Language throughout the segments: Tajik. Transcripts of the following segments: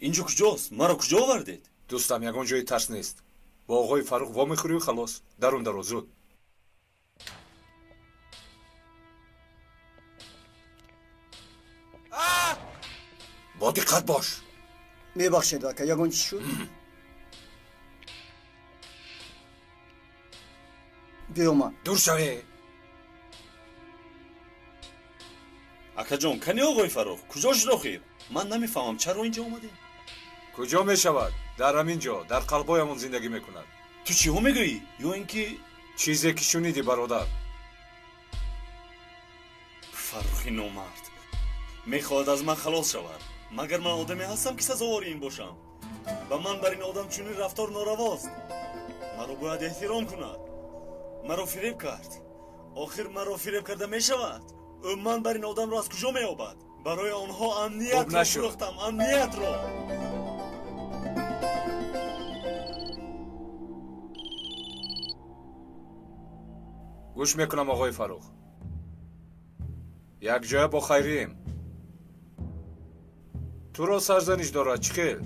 Инҷо куҷост? Маро куҷо овардед? Дӯстам, ягон ҷои тарс нест. Бо оғои Фаррух вомехӯрию халос. Дарун даро, зуд. Бо диққат бош. Мебахшед, ака, ягон чиз шуд? Биёма. Дур шаве. Акаҷон, кани оғои Фаррух? Куҷо шуд охир? Ман намефаҳмам, чаро инҷо омадем? Куҷо мешавад? Дар ҳамин ҷо, дар қалбоямон зиндагӣ мекунад. Ту чиҳо мегӯӣ? Ё ин ки чизе ки шунидӣ, бародар. Фаррухи номард мехоҳад аз ман халос шавад. Магар ман одаме ҳастам, ки сазовори ин бошам? Ба ман бар ин одам чунин рафтор норавост. Маро бояд эҳтиром кунад. Маро фиреб кард. Охир маро фиреб карда мешавад. Ӯ ман бар ин одамро аз куҷо меёбад? Барои онҳо амниятро фурӯхтам, амниятро. Гӯш мекунам, оғои Фаррух. Якҷоя бо хайрием. Туро сарзаниш дорад, чӣ хел?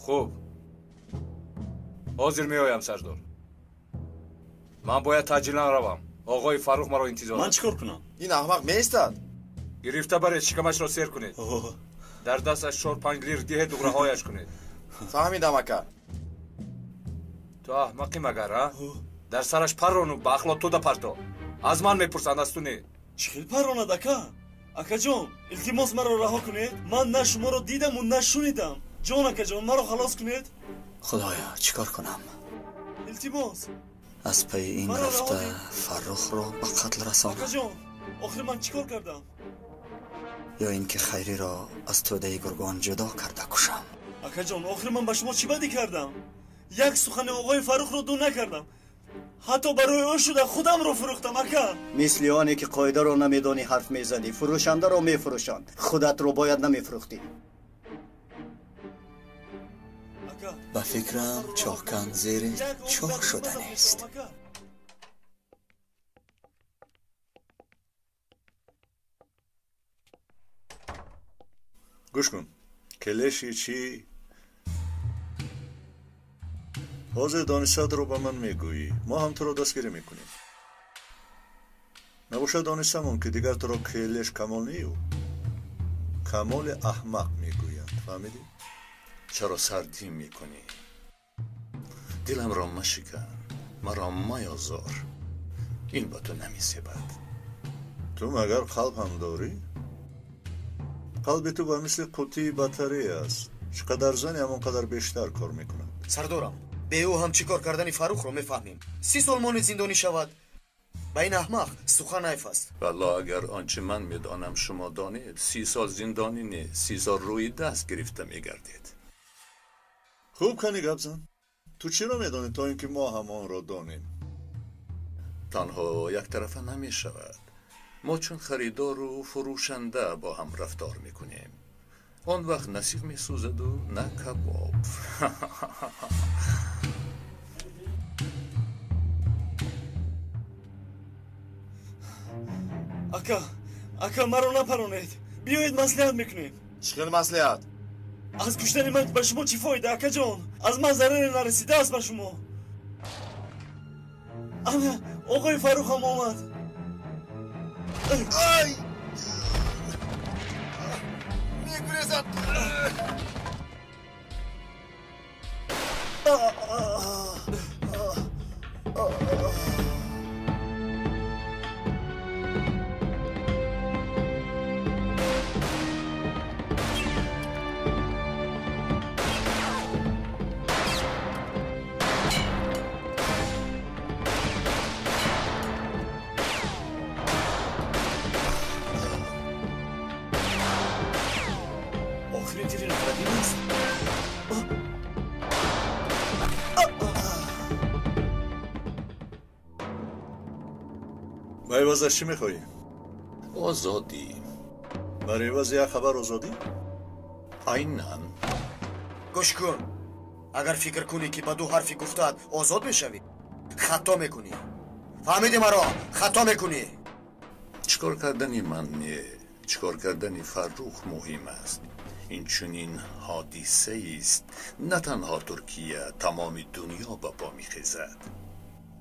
Хуб, ҳозир меоям, сардор. Ман бояд таъҷилан равам. Оғои Фаррух маро интизор. Ман чӣ кор кунам? Ин аҳмақ меистад. Гирифта баред, шикамашро сер кунед. Дар дасташ 4-5 лир диҳед, дуғраҳояш кунед. Фаҳмидам, ака. Ту аҳмақӣ магар, а? Дар сараш паррону ба ахлот туда парто. Аз ман мепурсанд, аз ту не. Чӣ хел парронад, ака? Акаҷон, илтимос, маро раҳо кунед. Ман на шуморо дидаму на шунидам. Ҷон, акаҷон, маро халос кунед. Худоё, чӣ кор кунам? Илтимос. Аз пайи ин рафта Фаррухро ба қатл расонам. Акаҷон, охир ман чӣ кор кардам? Ё ин ки Хайриро аз тӯдаи гургон ҷудо карда кушам. Акаҷон, охир ман ба шумо чӣ бадӣ кардам? Як сухани оғои Фаррухро ду накардам. Ҳатто барои ӯ шуда худамро фурӯхтам, ака. Мисли оне ки қоидаро намедонӣ ҳарф мезанӣ. Фурӯшандаро мефурӯшанд, худатро бояд намефурӯхтӣ. Ба фикрам, чоҳкан зери чоҳ шуда нест. Гӯш кун, келеши чӣ? Ҳозир донистаатро ба ман мегӯӣ, мо ҳам туро дастгирӣ мекунем. Набошад донистамон, ки дигар туро келеш Камол нею, Камоли аҳмақ мегӯянд. Фаҳмидӣ? Чаро сардӣ мекунӣ? Диламро машикан, маро маёзор. Ин ба ту намесебад. Ту магар қалб ҳам дорӣ? Қалби ту ба мисли қуттии батарея аст. Чӣ қадар зани, ҳамон қадар бештар кор мекунад. Сардорам, бе ӯ ҳам чӣ кор кардани Фаррухро мефаҳмем. 30 сол моне зиндонӣ шавад. Ба ин аҳмақ сухан айф аст. Валло, агар он чӣ ман медонам шумо донед, 30 сол зиндонӣ не, 30 сол рӯи даст гирифта мегардед. Хуб, кани гап зан. Ту чиро медонӣ, то ин ки мо ҳам онро донем? Танҳо яктарафа намешавад. Мо чун харидору фурӯшанда бо ҳам рафтор мекунем. Он вақт на сиғ месӯзаду на кабоб. Ака, ака, маро напаронед. Биёед маслиҳат мекунем. Чӣ хел маслиҳат? Аз куштани ман ба шумо чӣ фоида, акаҷон? Аз ман зараре нарасидааст ба шумо. Ана, оғои Фаррух ҳам омад. Ай! Мегурезад! Ба ивазаш чӣ мехоҳӣ? Озодӣ. Бар ивази як хабар озодӣ? Айнан. Гӯш кун, агар фикр кунӣ, ки ба ду ҳарфи гуфтаат озод мешавӣ, хато мекунӣ. Фаҳмидӣ маро? Хато мекунӣ. Чӣ кор кардани ман не, чӣ кор кардани Фаррух муҳим аст. Ин чунин ҳодисаест, на танҳо Туркия, тамоми дунё ба по мехезад.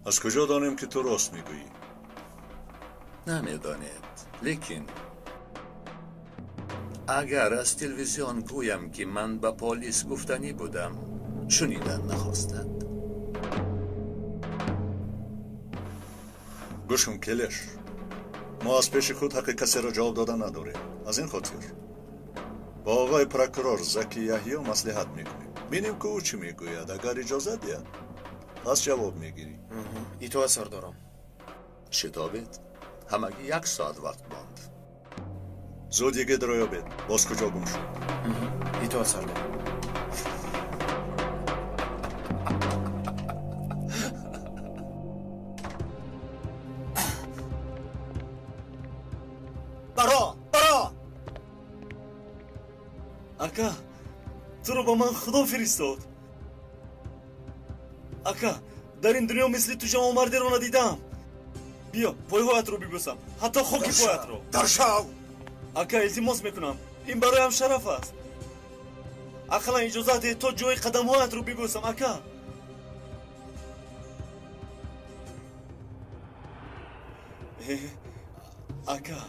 Аз куҷо донем, ки ту рост мегӯӣ? Намедонед, лекин агар аз телевизион гӯям, ки ман ба полис гуфтанӣ будам, шунидан нахостанд. Гӯш кун, Келеш, мо аз пеши худ ҳаққи касеро ҷавоб дода надорем. Аз ин хотир бо оғои прокурор Заки Яҳё маслиҳат мекунем. Бинем, ки ӯ чӣ мегӯяд. Агар иҷозат диҳад, пас ҷавоб мегирӣ. Итоат, сардорам. Шитобед, ҳамагӣ як соат вақт монд. Зуд йигитро ёбед, боз куҷо гум шуд? Итоат, сардор. Баро, баро! Ака, туро ба ман Худо фиристод. Ака, дар ин дунё мисли ту ҷавонмардеро надидам. Биё, пойҳоятро бибӯсам, ҳатто хоки поятро. Даршав! Ака, илтимос мекунам, ин бароям шараф аст. Ақаллан иҷозат деҳ, то ҷои қадамҳоятро бибӯсам, ака. Ака,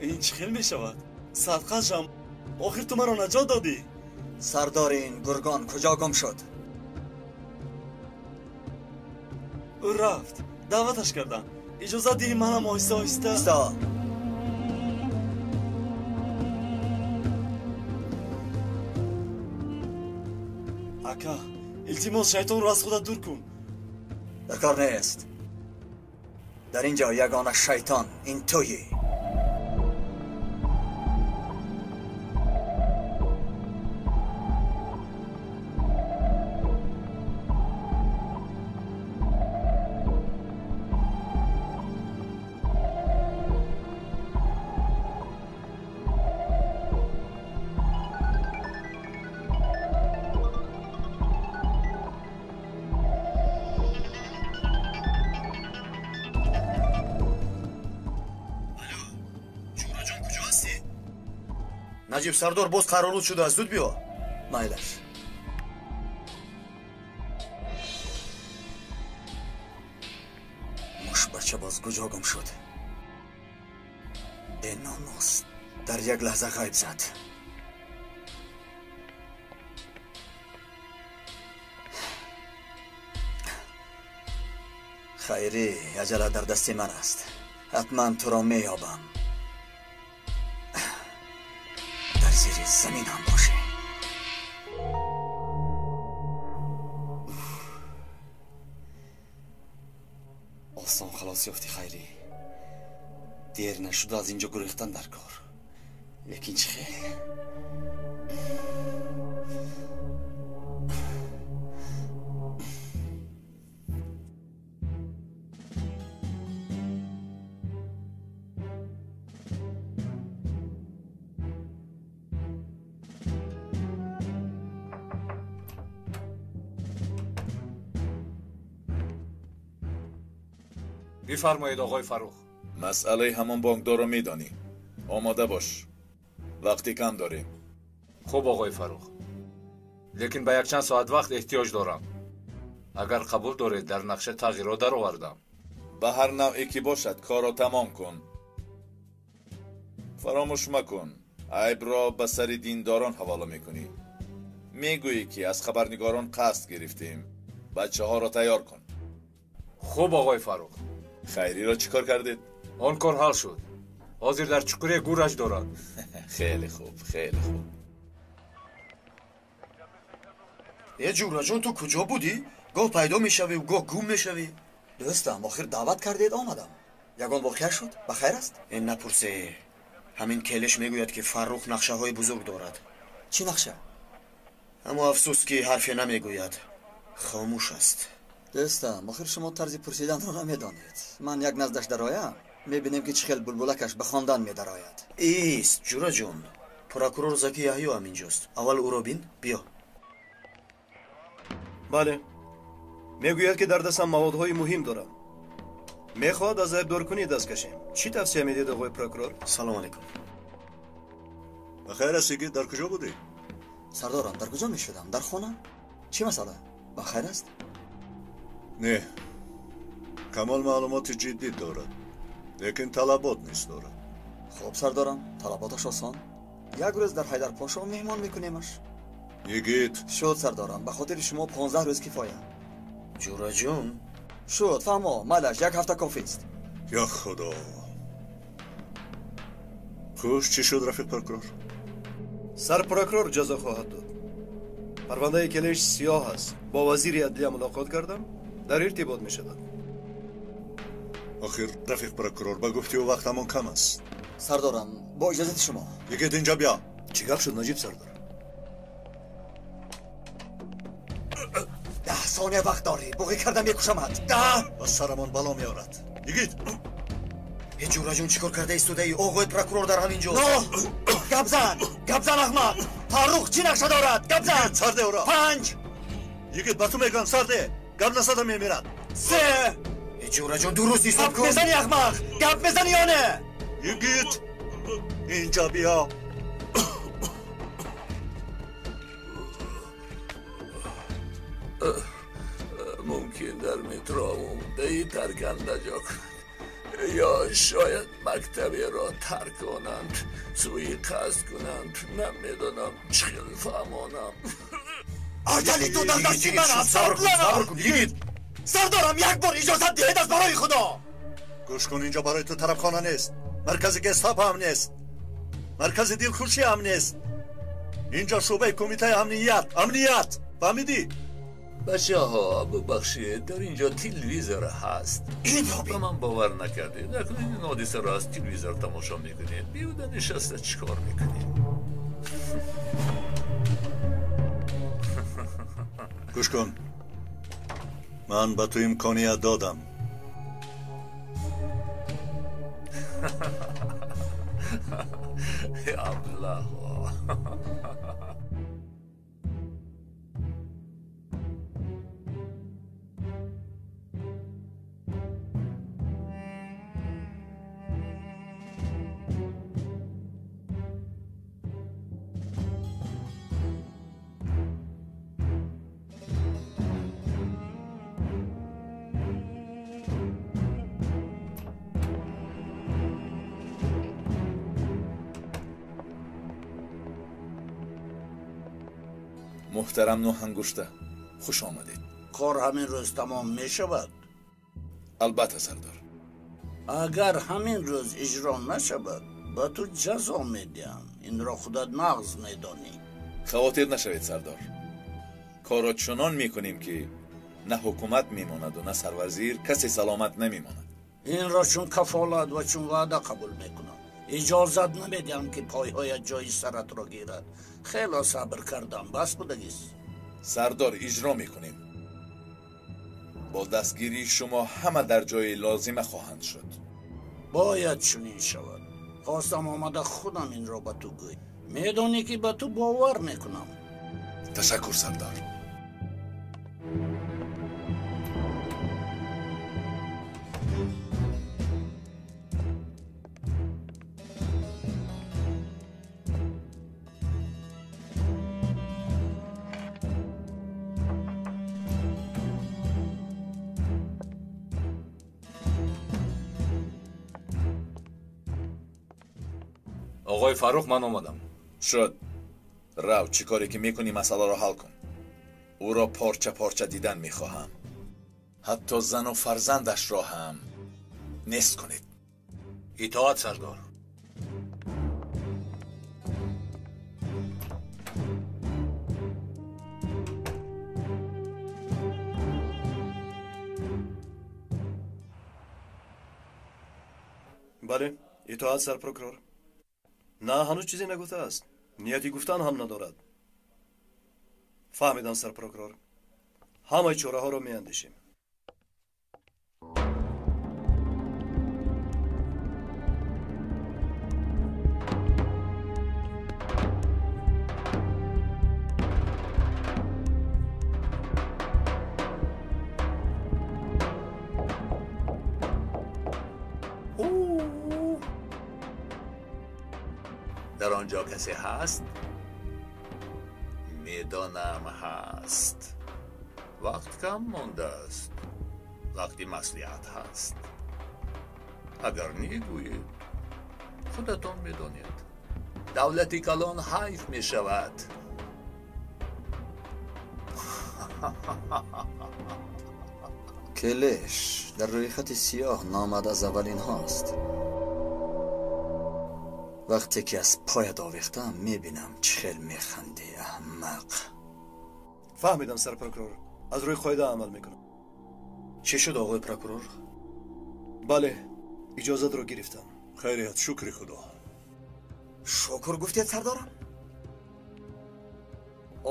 ин чӣ хел мешавад? Садқашам, охир ту маро наҷот додӣ. Сардори ин гургон куҷо гум шуд? Ӯ рафт, даъваташ кардам. Иҷозат диҳӣ, манам оҳиста оҳиста. Исто! Ака, илтимос, шайтонро аз худат дур кун. Дар кор нест. Дар ин ҷо ягона шайтон ин туйӣ. Наҷиб сардор боз қарорут шудааст, зуд биё. Майлаш. Мушбача боз куҷо гум шуд? Беномус дар як лаҳза ғайб зад. Хайрӣ, аҷала дар дасти ман аст. Ҳатман туро меёбам. Зери замин ҳам бошӣ. Осон халос ёфтӣ, Хайрӣ. Дер нашуда аз инҷо гурехтан дар кор. Лекин чӣ хел? Бифармоед, оғои Фаррух. Масъалаи ҳамон бонкдорро медонӣ. Омода бош, вақти кам дорем. Хуб, оғои Фаррух, лекин ба якчанд соат вақт эҳтиёҷ дорам. Агар қабул доред, дар нақша тағйирот даровардам. Ба ҳар навъе ки бошад, корро тамом кун. Фаромӯш макун, айбро ба сари диндорон ҳавола мекунӣ. Мегӯӣ, ки аз хабарнигорон қасд гирифтем. Бачаҳоро тайёр кун. Хуб, оғои Фаррух. Хайриро чӣ кор кардед? Он кор ҳал шуд. Ҳозир дар чуқуре гӯраш дорад. Хеле хуб, хеле хуб. Э, Ҷураҷон, ту куҷо будӣ? Гоҳ пайдо мешавӣ, гоҳ гум мешавӣ. Дӯстам, охир даъват кардед, омадам. Ягон воқеа шуд? Ба хайр аст? Э, напурсе. Ҳамин Келеш мегӯяд, ки Фаррух нақшаҳои бузург дорад. Чӣ нақша? Аммо афсӯс, ки ҳарфе намегӯяд. Хомӯш аст. Дӯстам, охир шумо тарзи пурсиданро намедонед. Ман як наздаш дароям, мебинем, ки чӣ хел булбулакаш ба хондан медарояд. Ист, Ҷураҷон, прокурор Заки Яҳё ҳам инҷост. Аввал ӯро бин, биё. Бале, мегӯяд, ки дар дастам маводҳои муҳим дорам. Мехоҳад аз айбдоркунӣ даст кашем. Чӣ тавсия медиҳед, оғои прокурор? Салом алейкум. Бахайр аст, йигит, дар куҷо будӣ? Сардорам, дар куҷо мешудам? Дар хона? Чӣ масъала? Бахайр аст? Не, Камол маълумоти ҷиддӣ дорад, лекин талабот низ дорад. Хуб, сардорам, талаботаш осон. Як рӯз дар Ҳайдарпошо меҳмон мекунемаш. Йигит. Шуд, сардорам, ба хотири шумо 15 рӯз кифоя. Ҷураҷон. Шуд, фаҳмо, майлаш, як ҳафта кофист. Я худо. Хуш, чӣ шуд, рафиқ прокурор? Сарпрокурор ҷазо хоҳад дод. Парвандаи келиш сиёҳ аст. Бо вазири адлия мулоқот кардам, дар иртибот мешавад. Охир, рафиқ прокурор, ба гуфти ӯ вақтамон кам аст. Сардорам, бо иҷозати шумо. Йигит, инҷа биё. Чӣ гап шуд, Наҷиб сардор? 10 сония вақт дорӣ, буғӣ карда мекушамад. 10 ба сарамон бало меорад. Йигит! Э, ҷураҷон, чӣ кор карда истодаӣ? Оғои прокурор дар ҳамин ҷост. Гап зан, гап зан, аҳмақ! Фаррух чӣ нақша дорад? Гап зан! Сарде ӯро! 5. Йигит, ба ту мегӯям, сарде! Гап насада мемирад. 3. Э, ҷураҷон, дуруст ҳисоб Гап кун. мезанӣ, аҳмақ! Гап мезанӣ ё не? Йигит, инҷа биё. Мумкин дар метро умдаи тарканда ҷо кунад ё шояд мактаберо тарк конанд, сӯи қасд кунанд. Намедонам чӣ хел фаҳмонам. Аҷали ту дар дасти ман аст. Сабр кун, сабр кун, йигит. Сардорам, як бор иҷозат диҳед аз барои худо. Гӯш кун, инҷо барои ту тарабхона нест, маркази гестапо ҳам нест, маркази дилхушӣ ҳам нест. Инҷо шӯъбаи кумитаи амният, амният, фаҳмидӣ? Бачаҳо, бубахшед, дар инҷо телевизор ҳаст. Ба ман бовар накардед. Акнун ин ҳодисаро аз телевизор тамошо мекунед. Беҳуда нишаста чӣ кор мекунед? Гӯш кун, ман ба ту имконият додам. Аблаҳо. Муҳтарам Нӯҳангушта, хуш омадед. Кор ҳамин рӯз тамом мешавад? Албатта, сардор. Агар ҳамин рӯз иҷро нашавад, ба ту ҷазо медиҳам. Инро худат нағз медонӣ. Хавотир нашавед, сардор. Корро чунон мекунем, ки на ҳукумат мемонаду на сарвазир, касе саломат намемонад. Инро чун кафолат ва чун ваъда қабул мекунам. Иҷозат намедиҳам, ки пойҳоят ҷои саратро гирад. Хело сабр кардам, бас будагист. Сардор, иҷро мекунем. Бо дастгирии шумо ҳама дар ҷои лозима хоҳанд шуд. Бояд чунин шавад. Хостам омада худам инро ба ту гӯй. Медонӣ, ки ба ту бовар мекунам. Ташаккур, сардор. Оғои Фаррух, ман омадам. Шуд. Рав, чӣ коре ки мекунӣ, масъаларо ҳал кун. Ӯро порча порча дидан мехоҳам. Ҳатто зану фарзандашро ҳам нест кунед. Итоат, сардор. Бале, итоат, сарпрокурор. На, ҳанӯз чизе нагуфтааст. Нияти гуфтан ҳам надорад. Фаҳмидам, сарпрокурор. Ҳамаи чораҳоро меандешем. Дар он آنجا کسی هست؟ میدانم هست. وقت کم مانده است. وقتی مصلحت هست. اگر نیگویید خودتان میدانید. دولت کلان حیف می شود. келеш дар рӯйхати сиёҳ номад аз аввалинҳост. Вақте ки аз поят овехтам, мебинам чӣ хел механдӣ, аҳмақ. Фаҳмидам, сарпрокурор. Аз рӯи қоида амал мекунам. Чӣ шуд, оғои прокурор? Бале, иҷозатро гирифтам. Хайрият, шукри худо. Шукр гуфтед, сардорам?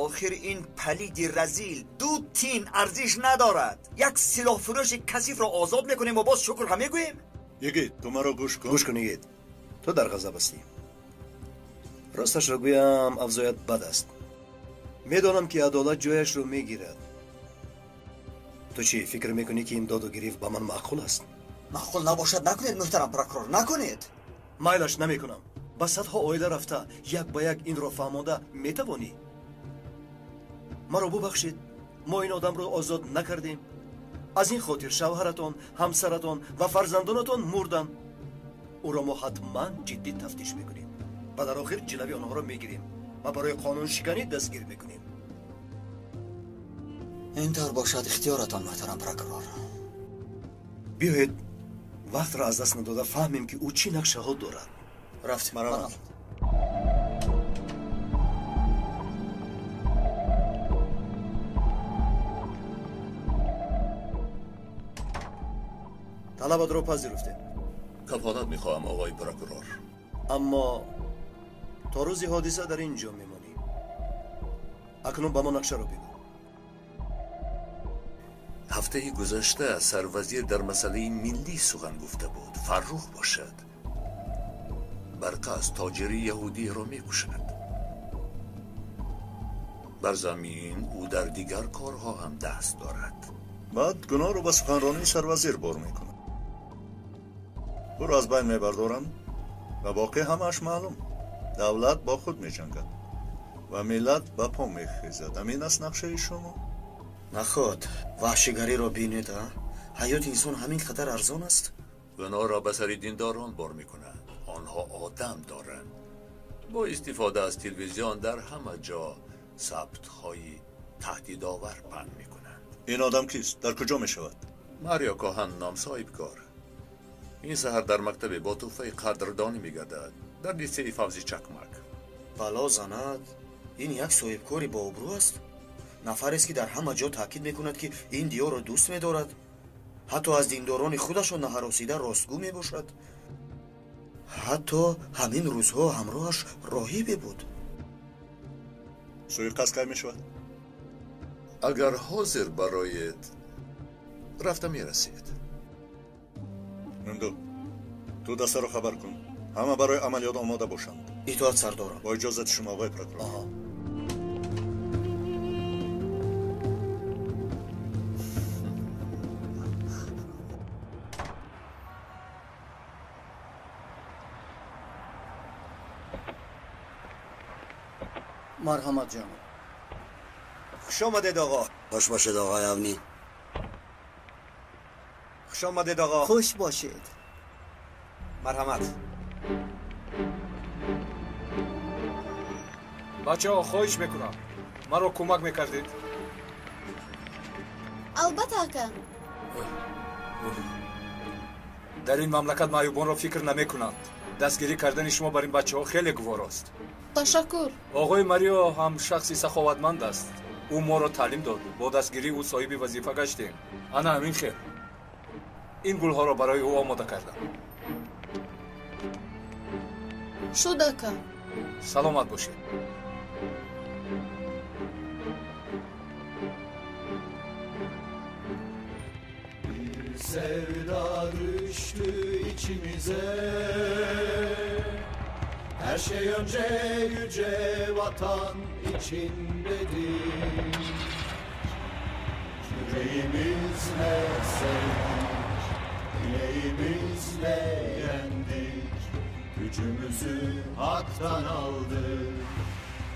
Охир ин палиди разил ду тин арзиш надорад. Як силоҳфурӯши касифро озод мекунем ва боз шукр ҳам мегӯем? Йигит, ту маро гӯш кун. Гӯш кун, Йигит. Ту дар ғазаб ҳастӣ. Росташро гӯям, авзоят бад аст. Медонам, ки адолат ҷояшро мегирад. Ту чӣ фикр мекунӣ, ки ин доду гирифт ба ман маъқул аст? Маъқул набошад, накунед, муҳтарам прокурор, накунед. Майлаш, намекунам. Ба садҳо оила рафта, як ба як инро фаҳмонда метавонӣ? Маро бубахшед, мо ин одамро озод накардем. Аз ин хотир шавҳаратон, ҳамсаратон ва фарзандонатон мурданд. Ӯро мо ҳатман ҷиддӣ тафтиш мекунем ва дар охир ҷилави онҳоро мегирем ва барои қонуншиканӣ дастгир мекунем. Ин тавр бошад, ихтиёратон, муҳтарам прокурор. Биёед вақтро аз даст надода фаҳмем, ки ӯ чӣ нақшаҳо дорад. Рафтем. Марамат. Талабатро пазируфтем. Кафолат мехоҳам, оғои прокурор. Аммо то рӯзи ҳодиса дар ин ҷо мемонӣ. Акнун ба мо нақшаро бигӯ. Ҳафтаи гузашта сарвазир дар масъалаи миллӣ сухан гуфта буд. Фаррух бошад, бар қасд тоҷири яҳудиро мекушад. Бар замин ӯ дар дигар корҳо ҳам даст дорад. Баъд гуноҳро ба суханронии сарвазир бор мекунад. Ӯро аз байн мебардоранд ва боқӣ ҳамааш маълум. Давлат бо худ меҷангад ва миллат ба по мехезад. Ҳамин аст нақшаи шумо? Наход, ваҳшигариро бинед, а? Ҳаёти инсон ҳамин қадар арзон аст? Гуноҳро ба сари диндорон бор мекунанд. Онҳо одам доранд. Бо истифода аз телевизион дар ҳама ҷо сабтҳои таҳдидовар паҳн мекунанд. Ин одам кист? Дар куҷо мешавад? Марио Коҳан ном соҳибкор. Ин саҳар дар мактабе бо тӯҳфаи қадрдонӣ мегардад. Дар литсеи Фавзи Чакмак. Бало занад, ин як соҳибкори бообрӯ аст. Нафарест, ки дар ҳама ҷо таъкид мекунад, ки ин диёрро дӯст медорад. Ҳатто аз диндорони худашон наҳаросида ростгӯ мебошад. Ҳатто ҳамин рӯзҳо ҳамроҳаш роҳибе буд. Суиқасд кай мешавад? Агар ҳозир бароед, рафта мерасед. Нунду, ту дастаро хабар кун. Ҳама барои амалиёт омода бошанд. Итоат, сардорам. Бо иҷозати шумо, оғои прокурор. Марҳамат, ҷаноб. Хуш омадед, оғо. Хуш бошед, оғои Авнӣ. Хуш омадед, оғо. Хуш бошед. Марҳамат. Бачаҳо, хоҳиш мекунам, маро кӯмак мекардед? Албатта, ака. Дар ин мамлакат маъюбонро фикр намекунанд. Дастгирӣ кардани шумо бар ин бачаҳо хеле гуворост. Ташаккур. Оғои Марио ҳам шахси саховатманд аст. Ӯ моро таълим дод. Бо дастгирии ӯ соҳиби вазифа гаштем. Ана ҳамин хел. Ин гулҳоро барои ӯ омода кардам. Шуд, ака. Саломат бошед. Sevda düştü içimize. Her şey önce yüce vatan için dedik. Yüreğimizle sevdik, yüreğimizle yendik. Gücümüzü haktan aldık,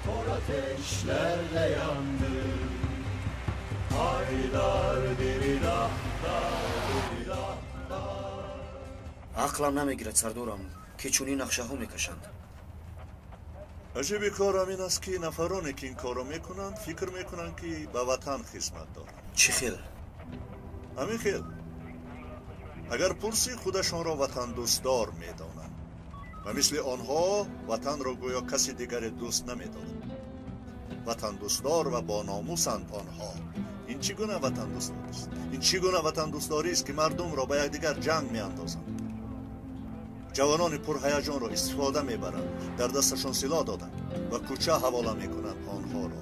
kor ateşlerle yandık. Haydar dirilah da dirilah da. Ақлам намегирад, сардорам, ки чунин нақшаҳо мекашанд. Аҷиби кор ҳамин аст, ки нафароне, ки ин корро мекунанд, фикр мекунанд, ки ба ватан хизмат доранд. Чӣ хел? Ҳамин хел. Агар пурсӣ, худашонро ватандӯстдор медонанд ва мисли онҳо ватанро гӯё каси дигаре дӯст намедорад. Ватандӯстдор ва бономусанд онҳо. Ин чӣ гуна ватандӯстдорист? Ин чӣ гуна ватандӯстдорист, ки мардумро ба якдигар ҷанг меандозанд? Ҷавонони пурҳаяҷонро истифода мебаранд, дар дасташон силоҳ доданд ва кӯча ҳавола мекунанд онҳоро,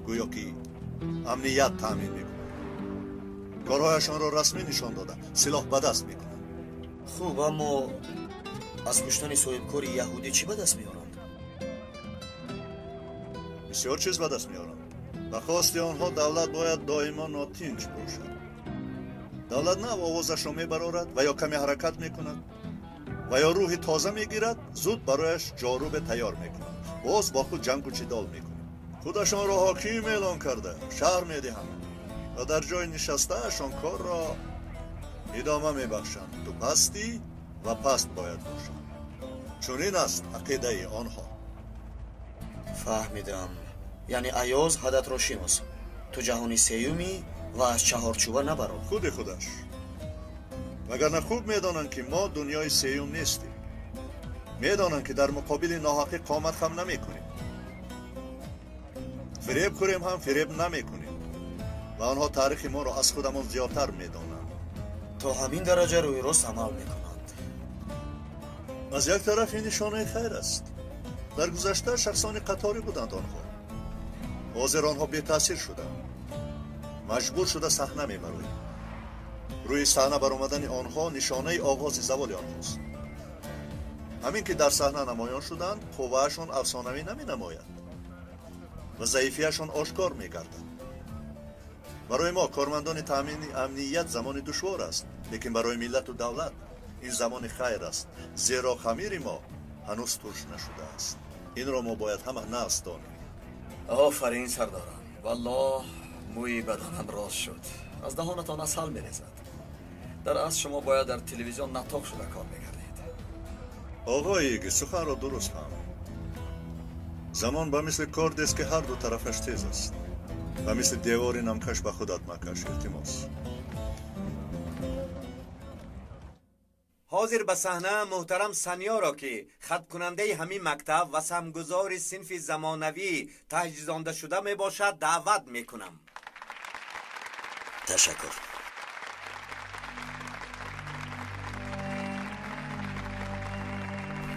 гӯё ки амният таъмин мекунанд. Корҳояшонро расмӣ нишон дода, силоҳ ба даст мекунанд. Хуб, аммо аз куштани соҳибкори яҳудӣ чӣ ба даст меоранд? Бисёр чиз ба даст меоранд. Ба хости онҳо давлат бояд доимо нотинҷ бошад. Давлат нав овозашро мебарорад ва ё каме ҳаракат мекунад ва ё рӯҳи тоза мегирад, зуд барояш ҷорубе тайёр мекунад. Боз бо худ ҷангу ҷидол мекунад. Худашонро ҳоким эълон карда, шаҳр медиҳанд ва дар ҷои нишастаашон корро идома мебахшанд. Ту пастӣ ва паст бояд бошад. Чунин аст ақидаи онҳо. Фаҳмидам. Яъне Аёз ҳадатро шинос. Ту ҷаҳони сеюмӣ ва аз чаҳорчӯба набаро. Худи худаш. Вагарна хуб медонанд, ки мо дунёи сеюм нестем. Медонанд, ки дар муқобили ноҳақӣ қомат хам намекунем. Фиреб хӯрем ҳам фиреб намекунем. Ва онҳо таърихи моро аз худамон зиёдтар медонанд. То ҳамин дараҷа рӯи рост амал мекунанд. Аз як тараф ин нишонаи хайр аст. Дар гузашта шахсони қаторӣ буданд онҳо. Ҳозир онҳо бетаъсир шуданд. Маҷбур шуда саҳна мебароем. Рӯи саҳна баромадани онҳо нишонаи оғози заволи онҳост. Ҳамин ки дар саҳна намоён шуданд, қувваашон афсонавӣ наменамояд ва заифиашон ошкор мегардад. Барои мо, кормандони таъмини амният, замони душвор аст, лекин барои миллату давлат ин замони хайр аст, зеро хамири мо ҳанӯз турш нашудааст. Инро мо бояд ҳама нағз донем. Офарин, сардорам. Валлоҳ, мӯи баданам рост шуд. Аз даҳонатон асал мерезад. Дар асл шумо бояд дар телевизион натоқ шуда кор мекардед. Оғои Иги, суханро дуруст фаҳм. Замон ба мисли кордест, ки ҳар ду тарафаш тез аст. Ба мисли девори намкаш ба худат макаш, илтимос. Ҳозир ба саҳна муҳтарам Санёро, ки хаткунандаи ҳамин мактаб ва саҳмгузори синфи замонавӣ таҷҳизондашуда мебошад, даъват мекунам. Ташаккур.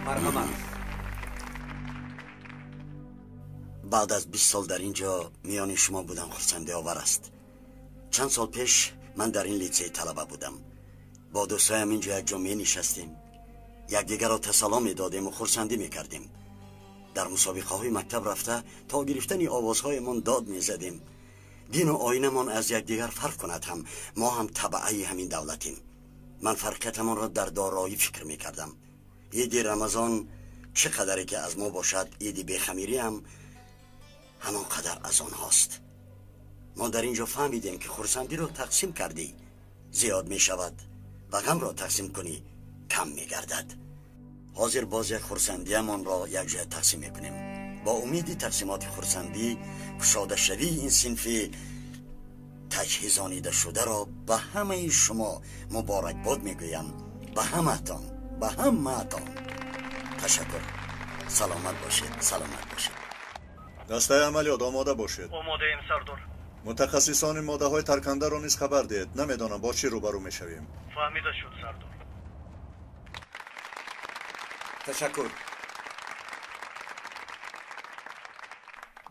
Марҳамат. Баъд аз 20 сол дар ин ҷо миёни шумо будам хурсандиовар аст. Чанд сол пеш ман дар ин литсей талаба будам. Бо дӯстҳоям ин ҷо якҷо менишастем, якдигарро тасалло медодем ва хурсандӣ мекардем. Дар мусобиқаҳои мактаб рафта то гирифтани овозҳоямон дод мезадем. Дину оинамон аз якдигар фарқ кунад ҳам, мо ҳам табаъаи ҳамин давлатем. Ман фарқиятамонро дар дороӣ фикр мекардам. Иди Рамазон чӣ қадаре ки аз мо бошад, иди бехамирӣ ҳам ҳамон қадар аз онҳост. Мо дар ин ҷо фаҳмидем, ки хурсандиро тақсим кардӣ зиёд мешавад ва ғамро тақсим кунӣ кам мегардад. Ҳозир боз як хурсандиамонро якҷоя тақсим мекунем. Бо умеди тақсимоти хурсандӣ кушодашавии ин синфи таҷҳизонидашударо ба ҳамаи шумо муборакбод мегӯям. Ба ҳамаатон, ба ҳамаатон ташаккур. Саломат бошед, саломат бошед. Дастаи амалиёт омода бошед. Омодаем, сардор. Мутахассисони моддаҳои таркандаро низ хабар диҳед. Намедонам бо чӣ рӯбарӯ мешавем. Фаҳмида шуд, сардор. Ташаккур.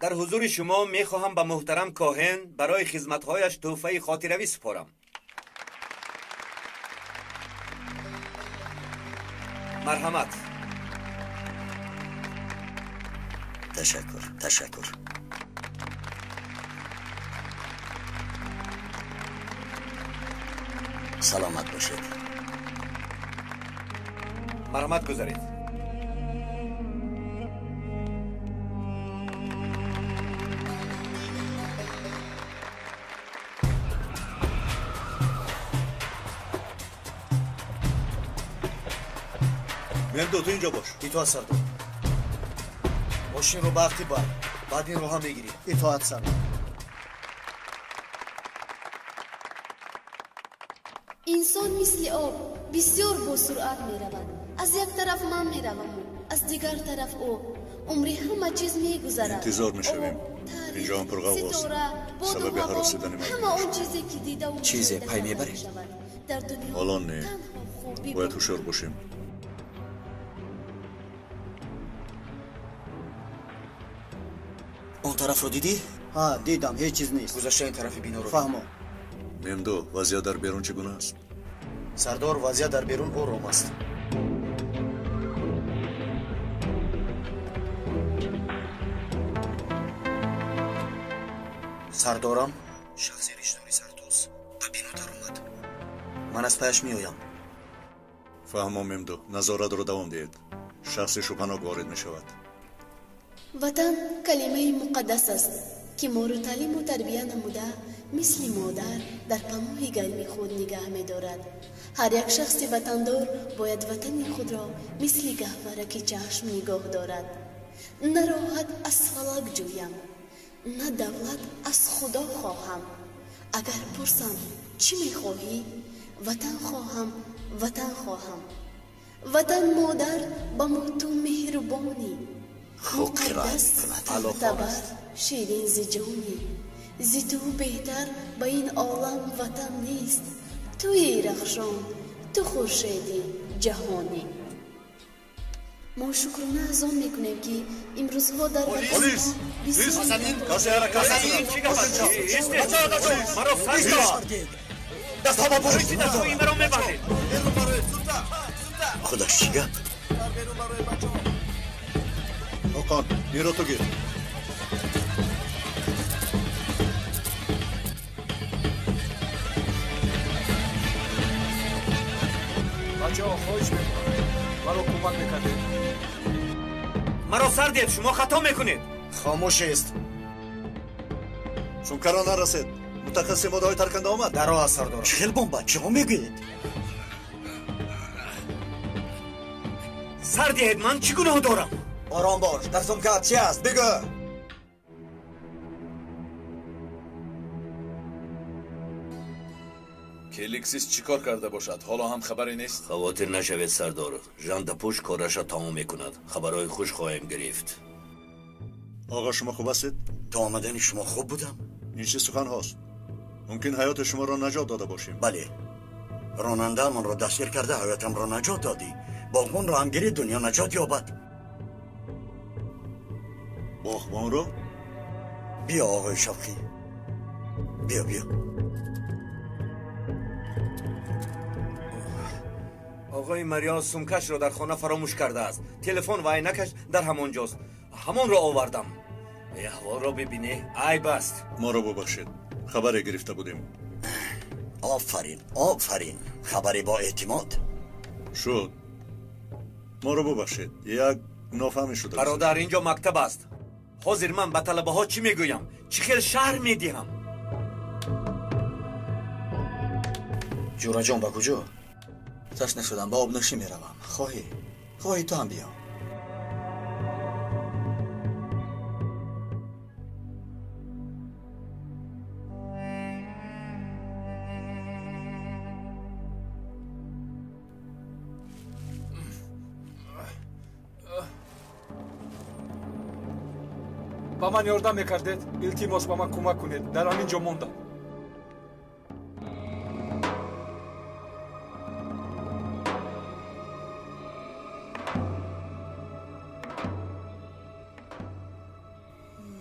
Дар ҳузури шумо мехоҳам ба муҳтарам коҳин барои хизматҳояш тӯҳфаи хотиравӣ супорам. Марҳамат. Ташаккур, ташаккур. Саломат бошед. Марҳамат, гузаред. Мемду, ту инҷо бош. Итоат, сардор. Мошинро ба ақиб бар, баъд инро ҳам мегирӣ. Итоат, сардор. Инсон мисли об бисёр бо суръат меравад. Аз як тараф ман мераваму аз дигар тараф ӯ. Умри ҳама чиз мегузарад. Интизор мешавем. Инҷо ҳам пурғавғост. Сабаби ҳаросидани мардум. Ҳама он чизе ки дидаву чизе пай мебаред? Дар дунё ҳоло не. танҳо хубӣ Бояд ҳушёр бошем. Он тарафро дидӣ? Ҳа, дидам, ҳеҷ чиз нест. Гузашта ин тарафи биноро. Фаҳмо. Мемду, вазъият дар берун чӣ гуна аст? Сардор, вазъият дар берун ором аст. Сардорам, шахси ришдори сартоз ба бино даромад. Ман аз паяш меоям. Фаҳмо, Мемду, назоратро давом диҳед. Шахси шубҳанок ворид мешавад. Ватан калимаи муқаддас аст, ки моро таълиму тарбия намуда, мисли модар дар паноҳи гарми худ нигаҳ медорад. Ҳар як шахси ватандор бояд ватани худро мисли гаҳвораки чашм нигоҳ дорад. На роҳат аз фалак ҷӯям, на давлат аз худо хоҳам. Агар пурсам чӣ мехоҳӣ, ватан хоҳам, ватан хоҳам. Ватан модар, ба мо ту меҳрубонӣ, муқаддас мӯътабар, ширин зи ҷонӣ. Зи ту беҳтар ба ин олам ватан нест. Туи рахшон, ту хуршеди ҷаҳонӣ. Мо шукрона аз он мекунем, ки имрӯзҳо дар Полис! Касе ҳаракат Худаш чӣ гап? Ҳоқон, инро ту гир. Бачаҳо, хоҳиш мекунам, маро кӯмак мекардед. Маро сар диҳед, шумо хато мекунед. Хомӯш аст. Сумкаро нарасед. Мутахассиси моддаҳои тарканда омад. Дар роҳ аст, сардор. Чӣ хел бомба? Чиҳо мегӯед? Сар диҳед, ман чӣ гуноҳ дорам? Ором бош. Дар сумкаат чи аст? Бигӯ. Келиксис чӣ кор карда бошад? Ҳоло ҳам хабаре нест? Хавотир нашавед, сардор. Жандапӯш кораша тамом мекунад. Хабарҳои хуш хоҳем гирифт. Оға, шумо хуб ҳастед? То омадани шумо хуб будам. Ин чӣ суханҳост? Мумкин ҳаёти шуморо наҷот дода бошем. Бале, ронандаамонро дастгир карда ҳаётамро наҷот додӣ. Боғбонро ҳам гирӣ, дунё наҷот ёбад. Боғбонро? Биё, оғои Шавқӣ, биё, биё. Оғои Мариё сумкашро дар хона фаромӯш кардааст. Телефон ва айнакаш дар ҳамон ҷост. Ҳамонро овардам. Аҳволро бибинӣ, айб аст. Моро бубахшед, хабаре гирифта будем. Офарин, офарин, хабаре бо эътимод. Шуд. Моро бубахшед, як нофаҳмӣ шуда. Бародар, инҷо мактаб аст. Ҳозир ман ба талабаҳо чӣ мегӯям? Чӣ хел шаҳр медиҳам? Ҷураҷон, ба куҷо? Ташна шудам, ба обнӯшӣ меравам. Хоҳӣ? Хоҳӣ ту ҳам биё. Ба ман ёрдам мекардед? Илтимос, ба ман кӯмак кунед. Дар ҳамин ҷо мондам.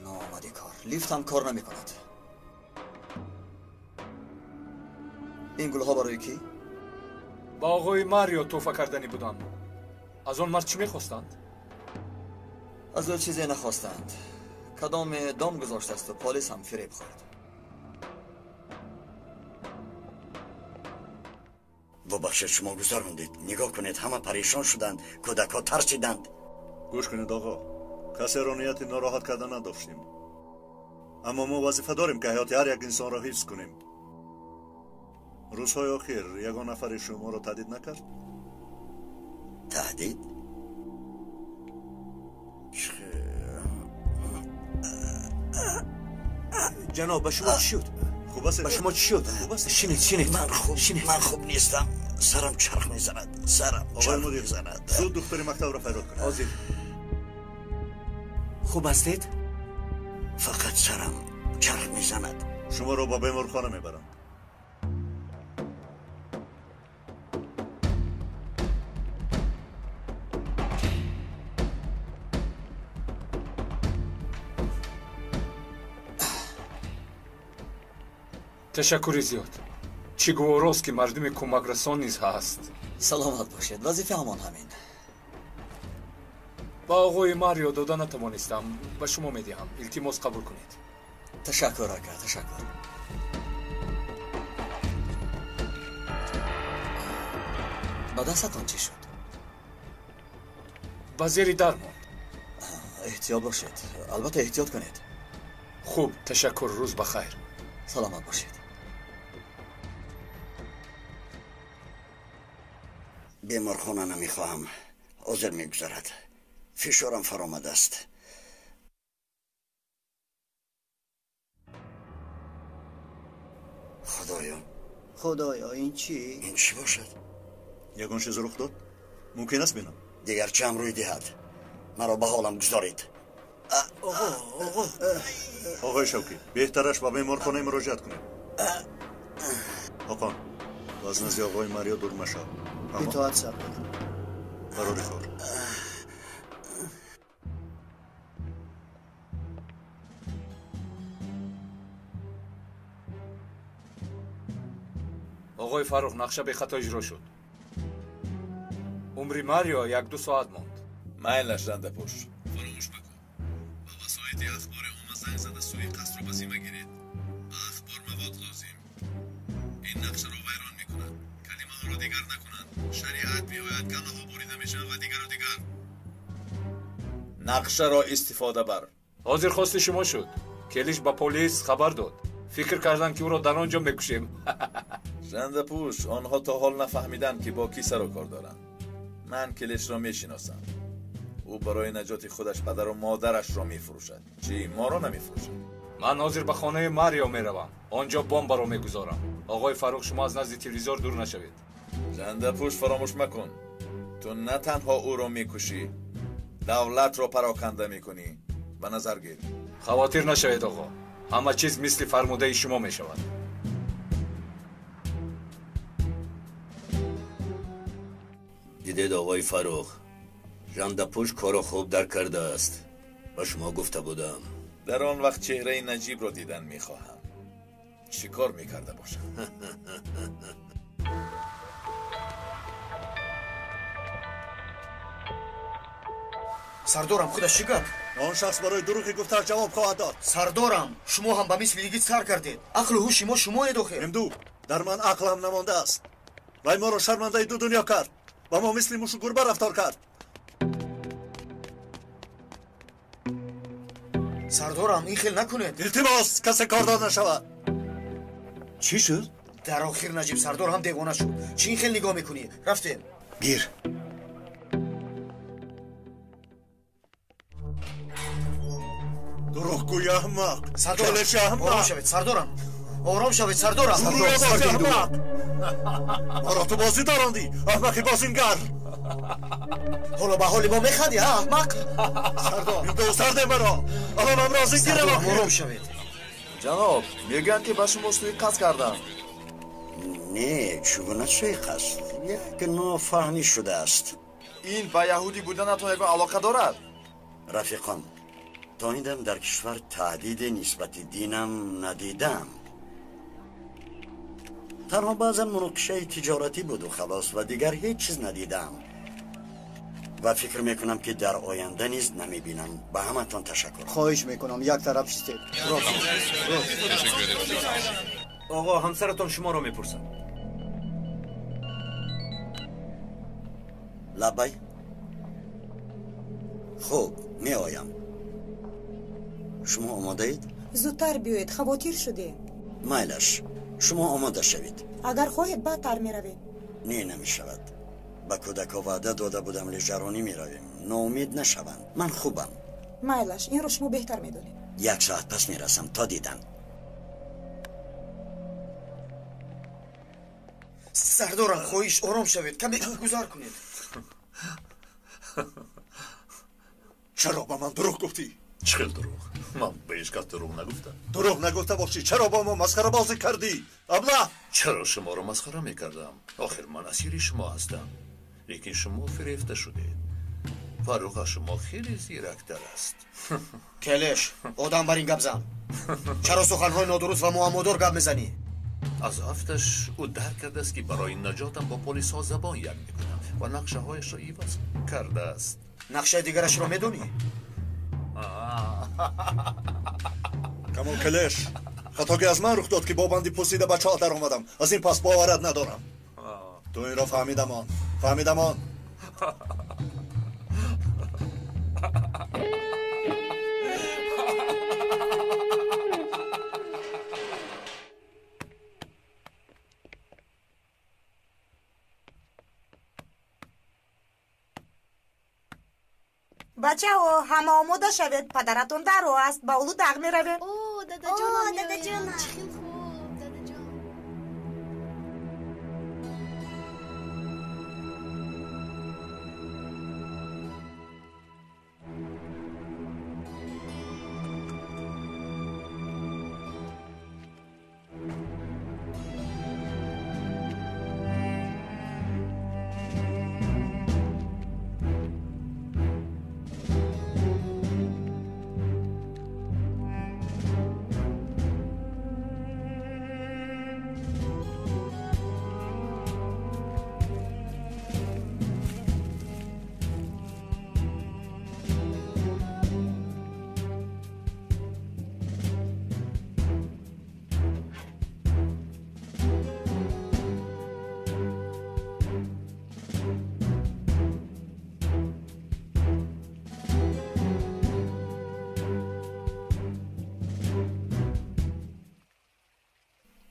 Номади кор. Лифт ҳам кор намекунад. Ин гулҳо барои кӣ? Ба оғои Марио тӯҳфа карданӣ будам. Аз он мард чӣ мехостанд? Аз ӯ чизе нахостанд. Кадоме дом гузоштасту полис ҳам фиреб хӯрд. Бубахшед, шумо гузарондед. Нигоҳ кунед, ҳама парешон шуданд, кӯдакҳо тарсиданд. Гӯш кунед, оғо, касеро нияти нороҳат карда надоштем, аммо мо вазифа дорем, ки ҳаёти ҳар як инсонро ҳифз кунем. Рӯзҳои охир ягон нафари шуморо таҳдид накард? Таҳдид? Ҷаноб, ба шумо чӣ шуд? Хуб аст? Ба шумо чӣ шуд? Хуб аст? Шинед, шинед. Ман хуб нестам. Сарам чарх мезанад. Сарам чарх мезанад. Зуд духтари мактабро фарёд кунед. Ҳозир. Хуб ҳастед? Фақат сарам чарх мезанад. Шуморо ба беморхона мебарам. Ташаккури зиёд. Чӣ гуворост, ки мардуми кӯмакрасон низ ҳаст. Саломат бошед, вазифаамон ҳамин. Ба оғои Марио дода натавонистам, ба шумо медиҳам. Илтимос қабул кунед. Ташаккур, ака, ташаккур. Ба дастатон чӣ шуд? Ба зери дар монд. Эҳтиёт бошед, албатта эҳтиёт кунед. Хуб, ташаккур, рӯз ба хайр. Саломат бошед. Беморхона намехоҳам. Ҳозир мегузарад. Фишорам фаромадааст. Худоё. Худоё, ин чӣ? Ин чӣ бошад? Ягон чиз рух дод? Мумкин аст бинам? Дигар чам рӯй диҳад? Маро ба ҳолам гузоред. Оғои Шавкӣ, беҳтараш ба беморхона муроҷиат кунед. Ҳоқон, аз назди оғои Марио дур машав. Итоат, сардор. Барори кор. Оғои Фаррух, нақша бехато иҷро шуд. Умри Марио 1-2 соат монд. Майлаш, рандапӯш. Фаромӯш макун. Ба васоити ахбори омма занг зада сӯи қасдро ба зимма гиред. Ба ахбор мавод лозим. Ин нақшаро вайрон мекунад. Калимаҳоро дигар накунанд. Шариат меояд, галлаҳо бурида мешаванд ва дигару дигар. Нақшаро истифода бар. Ҳозир хости шумо шуд. Келиш ба полис хабар дод. Фикр карданд, ки ӯро дар он ҷо мекушем. Жандапӯш, онҳо то ҳол нафаҳмиданд, ки бо кӣ сару кор доранд. Ман Келишро мешиносам. Ӯ барои наҷоти худаш падару модарашро мефурӯшад. Чӣ, моро намефурӯшад? Ман ҳозир ба хонаи Марио меравам. Он ҷо бомбаро мегузорам. Оғои Фаррух, шумо аз назди телевизор дур нашавед. Жандапӯш, фаромӯш макун. Ту на танҳо ӯро мекушӣ, давлатро пароканда мекунӣ. Ба назар гир. Хавотир нашавед, оғо. Ҳама чиз мисли фармудаи шумо мешавад. Дидед, оғои Фаррух, Жандапӯш корро хуб дарк кардааст. Ба шумо гуфта будам. Дар он вақт чеҳраи Наҷибро дидан мехоҳам. Чӣ кор мекарда бошад? Сардорам, худаш чӣ гап? Он шахс барои дурӯғи гуфтааш ҷавоб хоҳад дод. Сардорам, шумо ҳам ба мисли йигит сар кардед. Ақлу ҳуши мо шумоед охир. Имду, дар ман ақлам намондааст. Вай моро шармандаи ду дунё кард. Ба мо мисли мушу гурба рафтор кард. Сардорам, ин хел накунед. Илтимос, касе кордор нашавад. Чӣ шуд? Дар охир Наҷиб сардор ҳам девона шуд. Чӣ ин хел нигоҳ мекунӣ? Рафтем. Гир. Дурӯғгӯи аҳмақ. Сардорам, Келиши аҳмақ. ором шавед, сардорам. Ором шавед, сардорам. Дурӯғбози аҳмақ. Маро ту бозӣ дорондӣ, аҳмақи бозингар. Ҳоло ба ҳоли мо механдӣ, ҳа, аҳмақ? Сардор. Имду сарде маро. Алонам розӣ гирам Сардорам, охир. ором шавед. Ҷаноб, мегӯянд, ки ба шумо суиқасд карданд. Не, чӣ гуна суиқасд? Як нофаҳмӣ шудааст. Ин ба яҳудӣ буданатон ягон алоқа дорад? Рафиқон, то ин дам дар кишвар таҳдиде нисбати динам надидам. Танҳо баъзан муноқишаи тиҷоратӣ буду халос ва дигар ҳеҷ чиз надидам. Ва фикр мекунам, ки дар оянда низ намебинам. Ба ҳаматон ташаккур. Хоҳиш мекунам, як тараф шистед. Оғо, ҳамсаратон шуморо мепурсад. Лаббай. Хуб, меоям. Шумо омодаед? Зудтар биёед, хавотир шудем. Майлаш, шумо омода шавед. Агар хоҳед, баъдтар меравем. Не, намешавад. Ба кӯдакҳо ваъда дода будам, лижаронӣ меравем. Ноумед нашаванд. Ман хубам. Майлаш, инро шумо беҳтар медонед. Як соат пас мерасам, то дидан. Сардорам, хоҳиш, ором шавед, каме гузар кунед. Чаро ба ман дурӯғ гуфтӣ? Чӣ хел дурӯғ? Ман ба ҳеҷ кас дурӯғ нагуфтам. Дурӯғ нагуфта бошӣ, чаро бо мо масхарабозӣ кардӣ? Аблаҳ! Чаро шуморо масхара мекардам? Охир ман асири шумо ҳастам. Лекин шумо фирефта шудед. Фаррух аз шумо хеле зирактар аст. Келеш, одам бар ин гап зан. Чаро суханҳои нодуруст ва муаммодор гап мезанӣ? Аз афташ ӯ дарк кардааст, ки барои наҷотам бо полисҳо забон як мекунам ва нақшаҳояшро иваз кардааст. Нақшаи дигарашро медонӣ? Камол Келеш, хатогӣ аз ман рух дод, ки бо банди пусида ба чоҳ даромадам. Аз ин пас боварат надорам. Ту инро фаҳмидамон, фаҳмидамон. Бачаҳо, ҳама омода шавед, падаратон дар роҳ аст, ба Улудағ меравем. О, дадаҷонам меояд. Чӣ хел хуб, дадаҷон.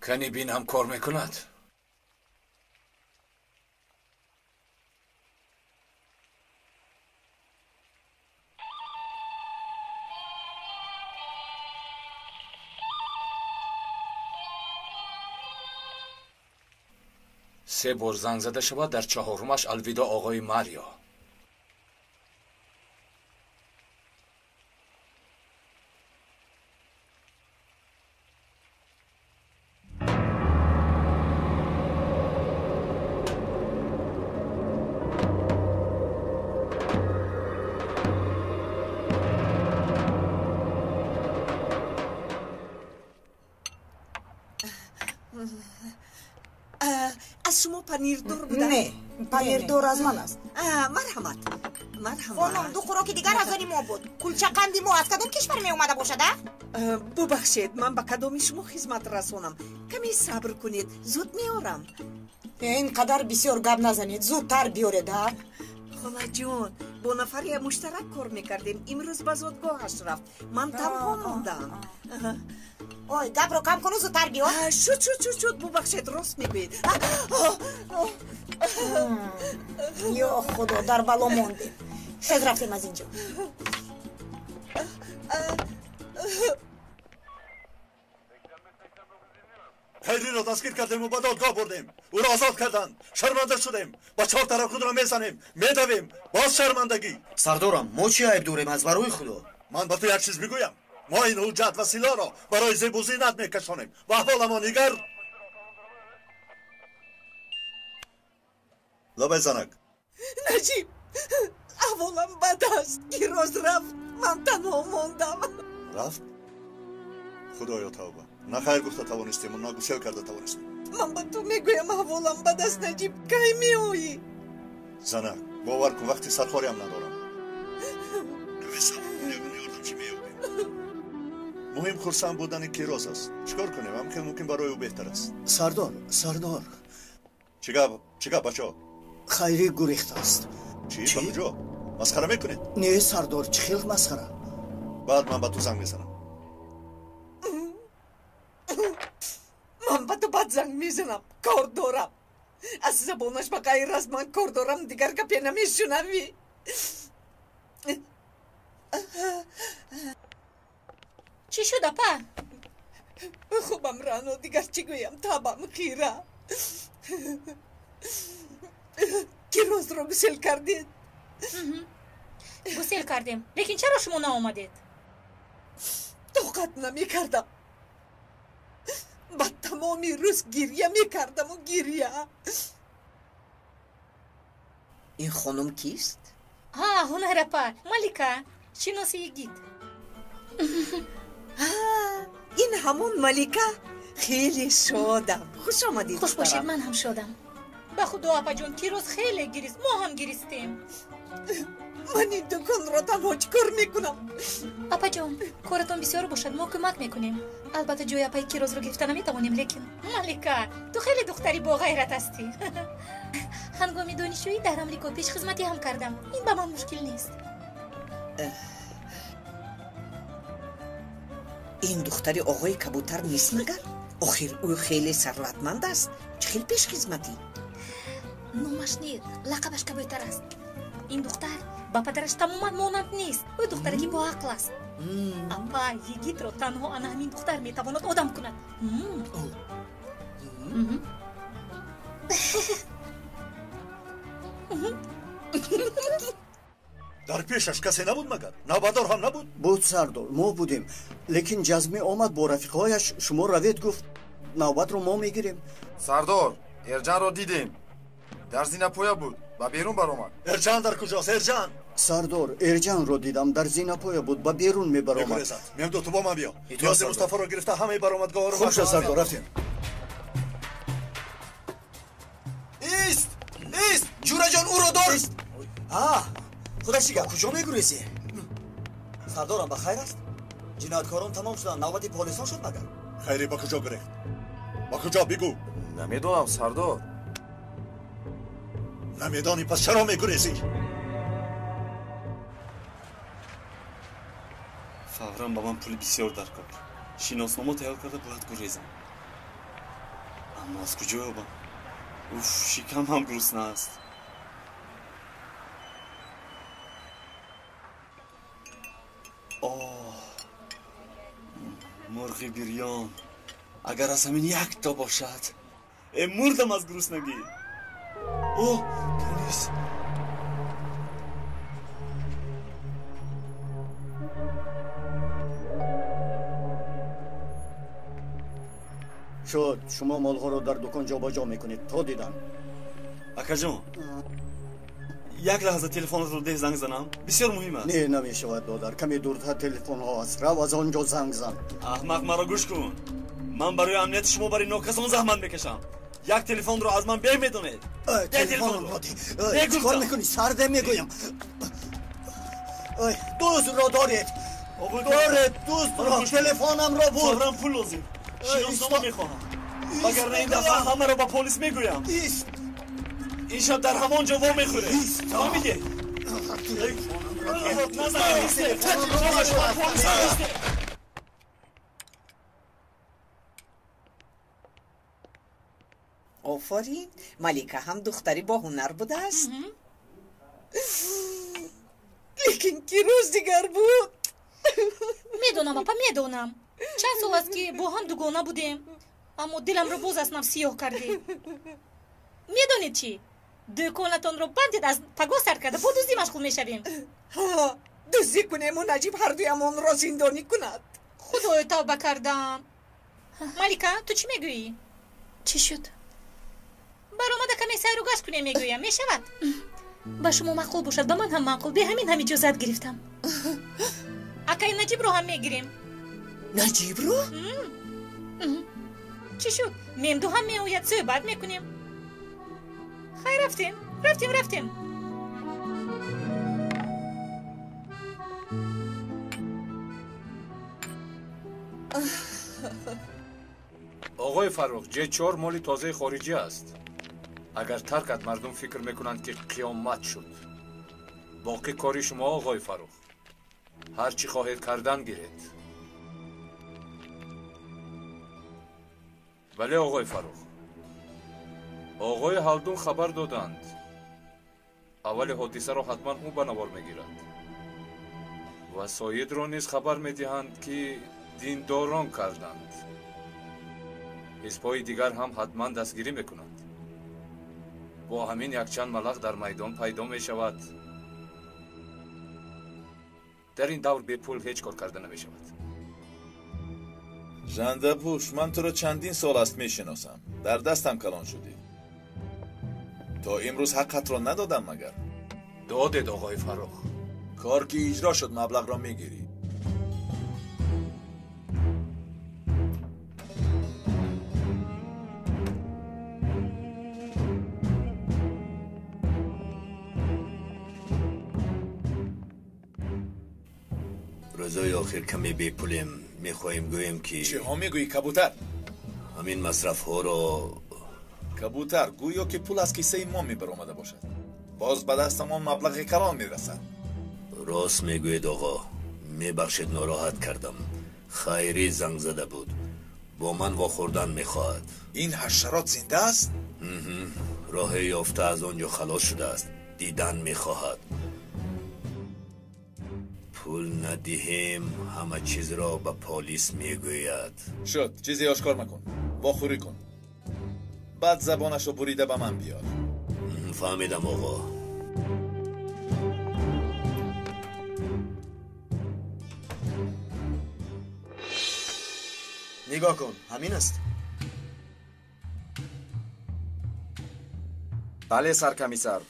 Кани бин ҳам кор мекунад. Се бор занг зада шавад, дар чаҳорумаш алвидо оғои Марио. Аз шумо панирдор будам? Не, панирдор аз ман аст. Марҳамат, марҳамат. Хонум, ду хӯроки дигар аз они мо буд. Кулчақанди мо аз кадом кишвар меомада бошад, а? Бубахшед, ман ба кадоми шумо хизмат расонам? Каме сабр кунед, зуд меорам. Ин қадар бисёр гап назанед, зудтар биёред, а? Холаҷон, бо нафаре муштарак кор мекардем. Имрӯз ба зодгоҳаш рафт. Ман танҳо мондам. Ой, гапро кам куну, зудтар биёр. Шуд, шуд, шуд, шуд, бубахшед, рост мегӯед. Ё худо, дар бало мондем. Хез, рафтем аз инҷо. Хайриро дастгир кардему ба додгоҳ бурдем. Ӯро озод карданд. Шарманда шудем. Ба чор тараф худро мезанем, медавем. Боз шармандагӣ. Сардорам, мо чӣ айб дорем аз барои худо? Ман ба ту як чиз бигӯям. Мо ин ҳуҷҷат ва силоҳро барои зебу зинат мекашонем ва аҳволамон нигар. Лабай занак. Наҷиб, аҳволам бад аст. Гироз рафт, ман танҳо мондам. Рафт? Худоё, тавба. На хайр гуфта тавонистему, на гусел карда тавонистем. Ман ба ту мегӯям, аҳволам бад аст, Наҷиб, кай меоӣ? Занак, бовар кун, вақти сархориам надорам. Каме сабр кун, ягон ёрдамчи меёбем. Муҳим хурсанд будани Кироз аст. Чӣ кор кунем? Ҳам хел мумкин барои ӯ беҳтар аст. Сардор, сардор. Чӣ гап, чӣ гап, бачаҳо? Хайрӣ гурехтааст. Чӣ? Ба куҷо? Масхара мекунед? Не, сардор, чӣ хел масхара? Баъд ман ба ту занг мезанам. Ман ба ту баъд занг мезанам, кор дорам. Аз забонаш ба ғайр аз ман кор дорам дигар гапе намешунавӣ. Чӣ шуд, апа? Хубам, Рано, дигар чӣ гӯям, табам хира. Кирозро гусел кардед? Гусел кардем, лекин чаро шумо наомадед? Тоқат намекардам. Ба тамоми рӯз гирья мекардаму гирья. Ин хонум кист? Ҳа, Ҳунар апа, Малика, шиноси Йигит. Ин ҳамон Малика? Хеле шодам. Хуш омадед. Хуш бошед, ман ҳам шодам. Ба худо, апаҷон, Кироз хеле гирист, мо ҳам гиристем. Ман ин дуконро танҳо чӣ кор мекунам? Апаҷон, коратон бисёр бошад, мо кӯмак мекунем. Албатта, ҷои апаи Кирозро гирифта наметавонем, лекин Малика, ту хеле духтари боғайрат ҳастӣ. Ҳангоми донишҷӯӣ дар Амрико пешхизматӣ ҳам кардам. Ин ба ман мушкил нест. Ин духтари оғои кабутар нест магар? Охир ӯ хеле сарватманд аст. Чӣ хел пешхизматӣ? Номаш не, лақабаш кабутар аст. Ин духтар ба падараш тамоман монанд нест. Ӯ духтараки боақл аст. Апа, Йигитро танҳо ана ҳамин духтар метавонад одам кунад. Дар пешаш касе набуд магар? Навбадор ҳам набуд? Буд, сардор, мо будем. Лекин Ҷазмӣ омад бо рафиқҳояш, шумо равед, гуфт, навбатро мо мегирем. Сардор, Эрҷанро дидем. Дар зинапоя буд, ба берун баромад. Эрҷан дар куҷост, Эрҷан? Сардор, Эрҷанро дидам, дар зинапоя буд, ба берун мебаромад. Мегурезад. Мемду, ту бо ман биё. Ниёзи Мустафоро гирифта ҳамаи баромадгоҳҳоро. Хуб шуд, сардор, рафтем. Ист! Ист! Ҷураҷон, ӯро дор! А, худаш чӣ гап? Куҷо мегурезӣ? Сардорам, ба хайр аст? Ҷинояткорон тамом шуданд, навбати полисон шуд магар? Хайрӣ ба куҷо гурехт? Ба куҷо, бигӯ? Намедонам, сардор. Намедонӣ, пас чаро мегурезӣ? Фавран ба ман пули бисёр даркор. Шиноснома тайёр карда бояд гурезам. Аммо аз куҷо ёбам? Уф, шикам ҳам гурусна аст. Оҳ, мурғи бирён. Агар аз ҳамин якто бошад. Э, мурдам аз гуруснагӣ. О, полис. Шуд, шумо молҳоро дар дукон ҷобаҷо мекунед то дидан. Акаҷон, як лаҳза телефонатро деҳ, занг занам. Бисёр муҳим аст. Не, намешавад, додар. Каме дуртар телефонҳо аст. Рав, аз он ҷо занг зан. Аҳмақ, маро гӯш кун. Ман барои амнияти шумо барои нокасон заҳмат мекашам. Як телефонро аз ман беҳ медонед. Телефонро деҳ. Чӣ кор мекунӣ? Сарде мегӯям. Дузро доред. Доред дуздро. Телефонамро бурд. Фавран пул лозим. Шиноснома мехоҳам. Вагарна ин дафъа ҳамаро ба полис мегӯям. Ин шаб дар ҳамон ҷо вомехӯред. Фаҳмидед? Офарин, Малика ҳам духтари боҳунар будааст. Лекин Кироз дигар буд. Медонам, апа, медонам. Чанд сол аст, ки бо ҳам дугона будем, аммо диламро боз аз нав сиёҳ кардед. Медонед чӣ? Дӯконатонро бандед, аз паго сар карда бо дуздӣ машғул мешавем. Дуздӣ кунему Наҷиб ҳардуямонро зиндонӣ кунад. Худоё, тавба кардам. Малика, ту чӣ мегӯӣ? Чӣ шуд? Баромада каме сайру гашт кунем, мегӯям, мешавад? Ба шумо маъқул бошад, ба ман ҳам маъқул. Бе ҳамин ҳам иҷозат гирифтам. Акаи Наҷибро ҳам мегирем. Наҷибро? Чӣ шуд? Мемду ҳам меояд, суҳбат мекунем. Хайр, рафтем, рафтем, рафтем. Оғои Фаррух, Ҷ4 моли тозаи хориҷӣ аст. Агар таркат, мардум фикр мекунанд, ки қиёмат шуд. Боқӣ кори шумо, оғои Фаррух. Ҳар чӣ хоҳед кардан гиред. Бале, оғои Фаррух. Оғои Ҳалдун хабар доданд. Аввали ҳодисаро ҳатман ӯ ба навор мегирад. Васоитро низ хабар медиҳанд, ки диндорон карданд. Ҳизбҳои дигар ҳам ҳатман дастгирӣ мекунанд. Бо ҳамин якчанд малақ дар майдон пайдо мешавад. Дар ин давр бепул ҳеҷ кор карда намешавад. Жандапӯш, ман туро чандин сол аст мешиносам. Дар дастам калон шудӣ. То имрӯз ҳаққатро надодам магар? Додед, оғои Фаррух. Кор ки иҷро шуд, маблағро мегирӣ. Рӯзҳои охир каме бепулем. Мехоҳем гӯем ки чиҳо мегӯӣ, кабутар? Ҳамин масрафҳоро. Кабутар, гӯё ки пул аз киссаи мо мебаромада бошад. Боз ба дастамон маблағи калон мерасад. Рост мегӯед, оғо. Мебахшед, нороҳат кардам. Хайрӣ занг зада буд. Бо ман вохӯрдан мехоҳад. Ин ҳашарот зинда аст? Роҳе ёфта аз он ҷо халос шудааст. Дидан мехоҳад. Пул надиҳем, ҳама чизро ба полис мегӯяд. Шуд, чизе ошкор макун. Вохӯрӣ кун. Баъд забонашро бурида ба ман биёр. Фаҳмидам, оғо. Нигоҳ кун, ҳамин аст. Бале, саркомиссар,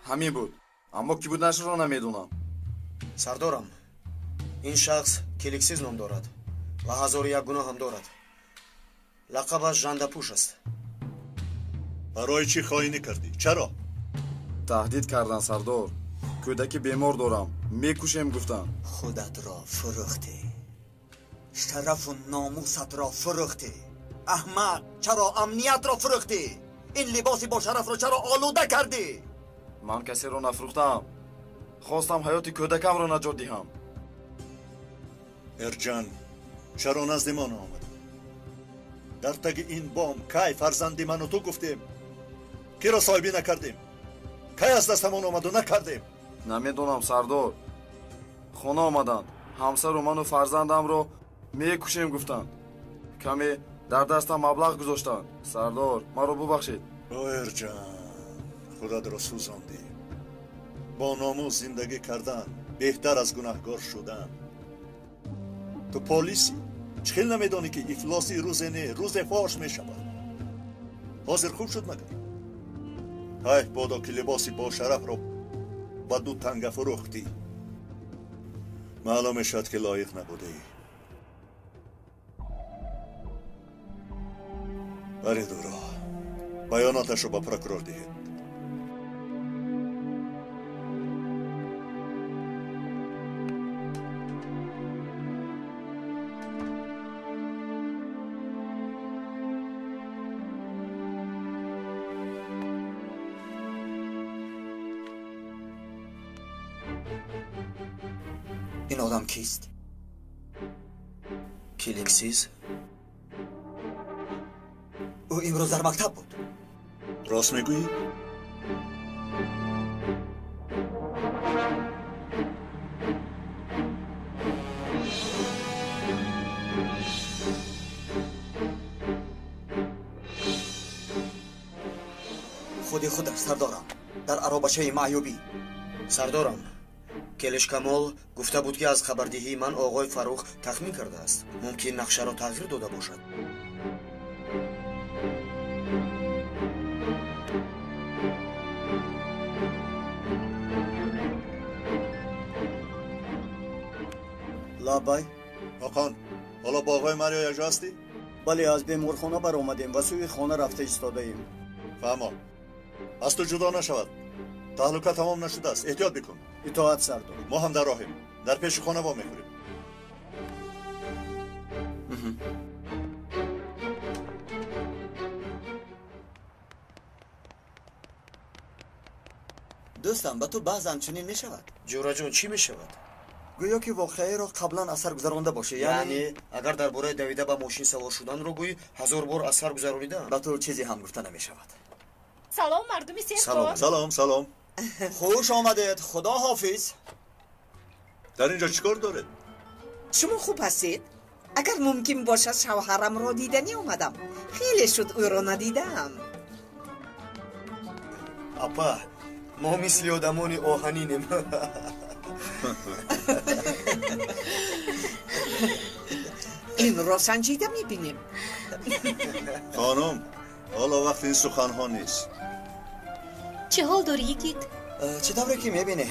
ҳамин буд. Аммо кӣ буданашро намедонам. Сардорам, ин шахс Келиксиз ном дорад ва 1001 гуноҳ ҳам дорад. Лақабаш Жандапӯш аст. Барои чӣ хоинӣ кардӣ? Чаро? Таҳдид кардан, сардор. Кӯдаки бемор дорам, мекушем гуфтанд. Худатро фурӯхтӣ, шарафу номусатро фурӯхтӣ. Аҳмақ, чаро амниятро фурӯхтӣ? Ин либоси бошарафро чаро олуда кардӣ? Ман касеро нафурӯхтаам. Хостам ҳаёти кӯдакамро наҷот диҳам. Эрҷан, чаро назди мо наомадӣ? Дар таги ин бом кай фарзанди ману ту гуфтем? Киро соҳибӣ накардем? Кай аз дастамон омаду накардем? Намедонам, сардор. Хона омаданд, ҳамсару ману фарзандамро мекушем гуфтанд. Каме дар дастам маблағ гузоштанд. Сардор, маро бубахшед. О, Эрҷан, худатро сӯзондӣ. Бо номус зиндагӣ кардан беҳтар аз гунаҳгор шудан. Ту полисӣ, чӣ хел намедонӣ ки ифлоси рӯзе не, рӯзе фош мешавад? Ҳозир хуб шуд магар? Ҳайф бодо ки либоси бошарафро ба ду танга фурӯхтӣ. Маълум мешавад ки лоиқ набудаӣ. Баред ӯро, баёноташро ба прокурор диҳед. Ин одам кист? Келиксиз? Ӯ имрӯз дар мактаб буд. Рост мегӯӣ? Худи худаш, сардорам, дар аробачаи маъюбӣ. Сардорам, Келиш Камол гуфта буд, ки аз хабардиҳии ман оғои Фаррух тахмин кардааст. Мумкин нақшаро тағйир дода бошад. Лаббай. Оқон, ҳоло бо оғои Марио якҷо ҳастӣ? Бале, аз беморхона баромадем ва сӯи хона рафта истодаем. Фаҳмо, аз ту ҷудо нашавад. Таҳлука тамом нашудааст, эҳтиёт бикун. Итоат, сардор. Мо ҳам дар роҳем, дар пеши хона вомехӯрем. Дӯстам, ба ту баъзан чунин мешавад? Ҷӯраҷон, чӣ мешавад? Гӯё ки воқеаеро қаблан аз сар гузаронда бошӣ. Яъне агар дар бораи давида ба мошин савор шуданро гӯӣ, 1000 бор аз сар гузаронидаам. Ба ту чизе ҳам гуфта намешавад. Салом, мардуми серкор. Салом, салом. Хуш омадед, худо ҳофиз. Дар инҷо чӣ кор доред? Шумо хуб ҳастед? Агар мумкин бошад, шавҳарамро диданӣ омадам. Хеле шуд ӯро надидаам. Апа, мо мисли одамони оҳанинем. Инро санҷида мебинем. Хонум, ҳоло вақти ин суханҳо нест. Чӣ ҳол дорӣ, йигит? Чӣ тавре ки мебинӣ,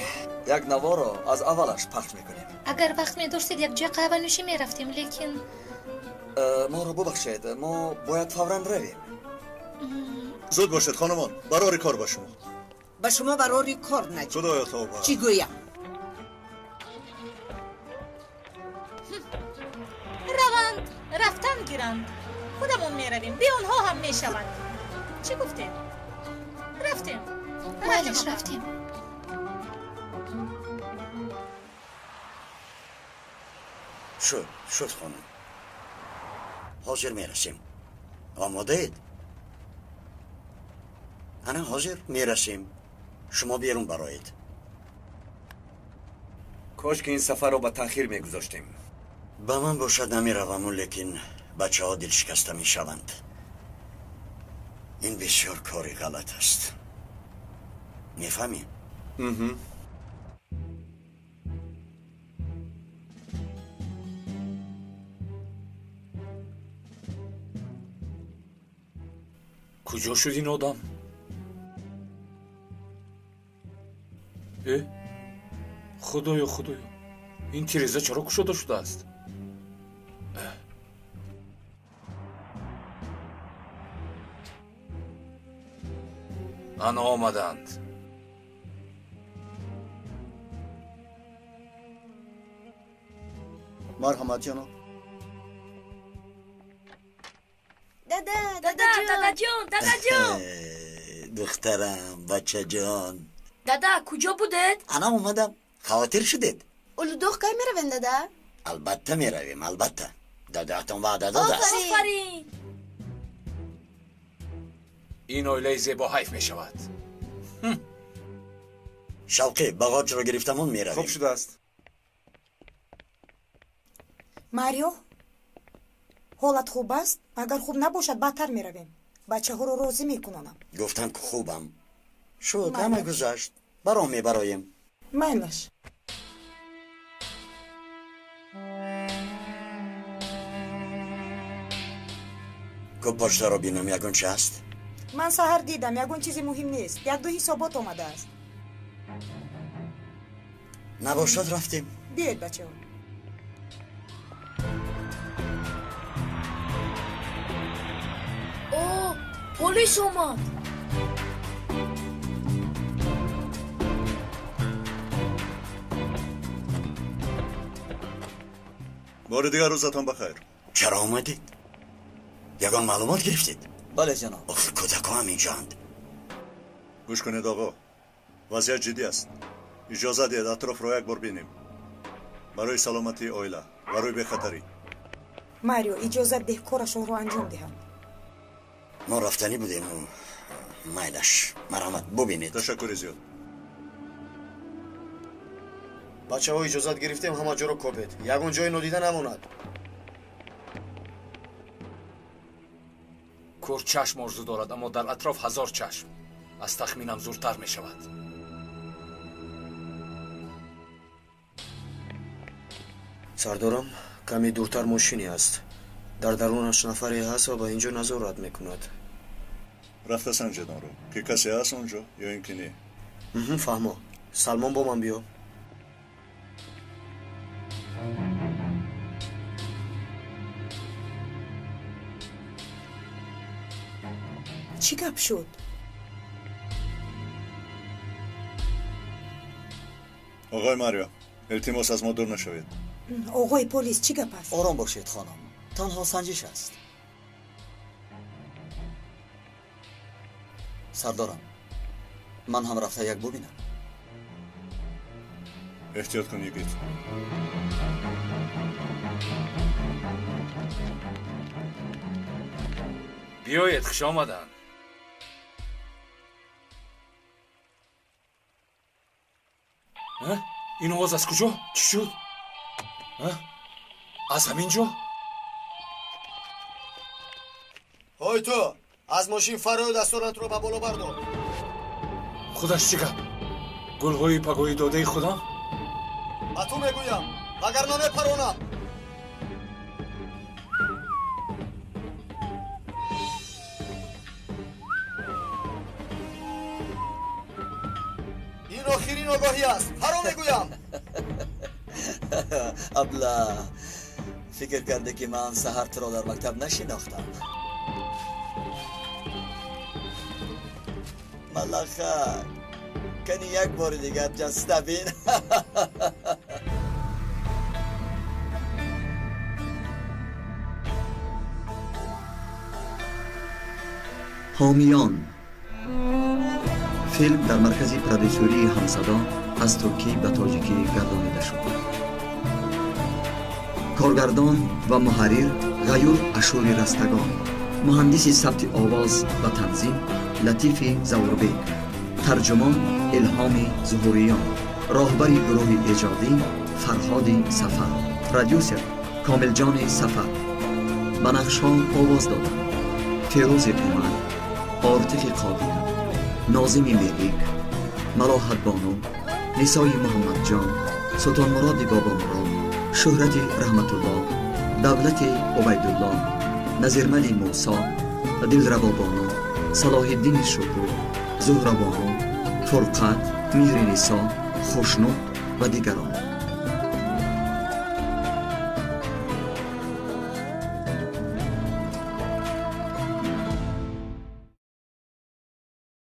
як наворо аз аввалаш пахш мекунем. Агар вақт медоштед, якҷоя қаҳванӯшӣ мерафтем, лекин Моро бубахшед, мо бояд фавран равем. Зуд бошед, хонумон, барори кор ба шумо. Ба шумо барори кор, Наҷиб. Худоё, тавба. Чӣ гӯям? Раванд, рафтан гиранд. Худамон меравем, бе онҳо ҳам мешавад. Чӣ гуфтем? Рафтем. Майлиш, рафтем. Шуд, шуд, хонум. Ҳозир мерасем. Омодаед? Ана ҳозир мерасем. Шумо берун бароед. Кош ки ин сафарро ба таъхир мегузоштем. Ба ман бошад намераваму, лекин бачаҳо дилшикаста мешаванд. Ин бисёр кори ғалат аст. Мефаҳмӣ? Куҷо шуд ин одам? Э, худоё, худоё, ин тиреза чаро кушода шудааст? Ана омаданд. Марҳамат, ҷаноб. Дада, дадаҷон, дадаҷон. Духтарам, бачаҷон. Дада, куҷо будед? Ана омадам. Хавотир шудед? Улудоғ кай меравем, дада? Албатта меравем, албатта. Дадаатон ваъда додааст. Офарин! Ин оилаи зебо ҳайф мешавад. Шавқӣ, бағоҷро гирифтамон меравем. Хуб шудааст. Марио, ҳолат хуб аст? Агар хуб набошад, баъдтар меравем. Бачаҳоро розӣ мекунонам. Гуфтам ки хубам. Шуд, ҳама гузашт. Баром мебароем. Майлаш. Ку почтаро бинам, ягон чи ҳаст? Ман саҳар дидам, ягон чизи муҳим нест. Якду ҳисобот омадааст. Набошад, рафтем. Биёед, бачаҳо. О, полис омад. Бори дигар рӯзатон бахайр. Чаро омадед? Ягон маълумот гирифтед? Бале, ҷаноб. Охир кӯдакҳо ҳам инҷоанд. Гӯш кунед, оғо, вазъият ҷиддӣ аст. Иҷоза диҳед атрофро як бор бинем. Барои саломатии оила, барои бехатарӣ. Марио, иҷозат деҳ корашонро анҷом диҳанд. Мо рафтанӣ будем. Майлаш, марҳамат, бубинед. Ташаккури зиёд. Бачаҳо, иҷозат гирифтем, ҳама ҷоро кобед. Ягон ҷои нодида намонад. Кӯр чашм орзу дорад, аммо дар атроф ҳазор чашм. Аз тахминам зуртар мешавад. Сардорам, каме дуртар мошине аст. Дар дарунаш нафаре ҳаст ва ба инҷо назорат мекунад. Рафта санҷед онро, ки касе ҳаст онҷо ё ин ки не. Фаҳмо. Салмон, бо ман биё. Чӣ гап шуд? Оғои Марио, илтимос аз мо дур нашавед. Оғои полис, чӣ гап аст? Ором бошед, хонум. Танҳо санҷиш аст. Сардорам, ман ҳам рафта як бубинам. Эҳтиёт кун, йигит. Биёед, хуш омаданд. Ин овоз аз куҷо? Чӣ шуд? Аз ҳамин ҷо? Ҳой ту! Аз мошин фарою дастонатро ба боло бардор. Худаш чӣ гап? Гулҳои пагоҳӣ додаи худам? Ба ту мегӯям, вагарна мепаронам. Ин охирин огоҳӣ аст, фаро мегӯям. Абла, фикр карде ки ман саҳар туро дар мактаб нашинохтам. Малахак, кани як бори дигар ҷаста бин. Ҳомиён. Филм дар маркази продюсерии Ҳамсадо аз туркӣ ба тоҷикӣ гардонида шуд. Коргардон ва муҳаррир Ғаюр Ашури Растагон, муҳандиси сабти овоз ва танзим Латифи Завурбек, тарҷумон Илҳоми Зуҳуриён, роҳбари гурӯҳи эҷодӣ Фарҳоди Сафар, продюсер Комилҷони Сафар. Ба нақшҳо овоз доданд Фирӯзи Умар, Ортифи Қодир, Нозими Мелик, Малоҳатбону, Нисои Муҳаммадҷон, Султонмуроди Бобомурод, Шӯҳрати Раҳматулло, Давлати Убайдулло, Назирмали Мусо, Дилравобону, Салоҳиддини Шукур, Зуҳрабону, Фурқат, Меҳринисо, Хушнуд ва дигарон.